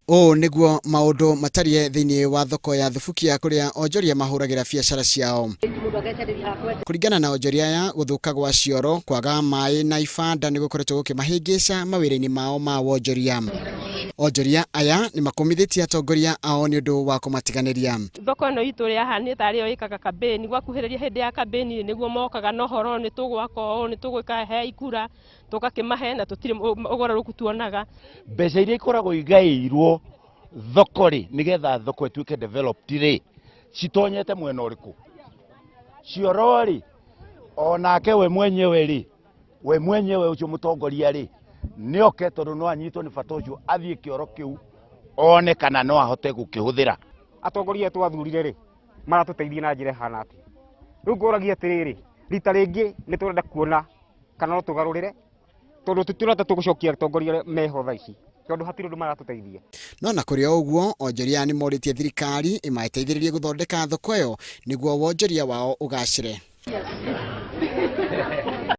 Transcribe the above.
Ũũ nĩguo maũndũ matariĩ thĩinĩ wa thoko ya Thubukia kũrĩa onjoria mahũragĩra biacara ciao. Kũringana na onjoria aya, gũthũka gwa cioro, kwaga maĩ na ibanda nĩ gũkoretwo gũkĩmahĩngĩca mawĩra-inĩ mao ma wonjoria. Onjoria aya nĩ makũmithĩtie atongoria ao nĩ ũndũ wa kũmatiganĩria. Thoko ĩno itũ ũrĩa yahanire tarĩ yo ĩkaga kambĩni, gwakuhĩrĩria hĩndĩ ya kambĩni nĩguo mokaga na ũhoro nĩ tũgwaka ũũ, nĩ tũgwĩka, hei kura. Tũgakĩmahe na tũtirĩ ũgarũrũku tuonaga. Mbeca iria ikoragwo igaĩirwo thoko rĩ, nĩgetha thoko ĩtuĩke developed rĩ, citonyete mwena ũrĩkũ? Cioro rĩ, onake we mwenyewe rĩ, we mwenyewe ũcio mũtongoria rĩ, nĩoke tondũ no anyitwo nĩ bata ũcio athiĩ kĩoro kĩu one kana no ahote gũkĩhũthĩra. Atongoria aya twathurire rĩ, maratũteithia na njĩra ĩhana atĩa? Rĩu ngũragia atĩrĩrĩ, rita rĩngĩ nĩ tũrenda kuona kana no tũgarũrĩre, tondũ tũtirona ta tũgũcokia atongoria arĩa meho thaa ici, tondũ hatirĩ ũndũ maratũteithia. No na kũrĩ o ũguo, onjoria aya nĩ morĩtie thirikari ĩmateithĩrĩrie gũthondeka thoko ĩyo nĩguo wonjoria wao ũgacĩre.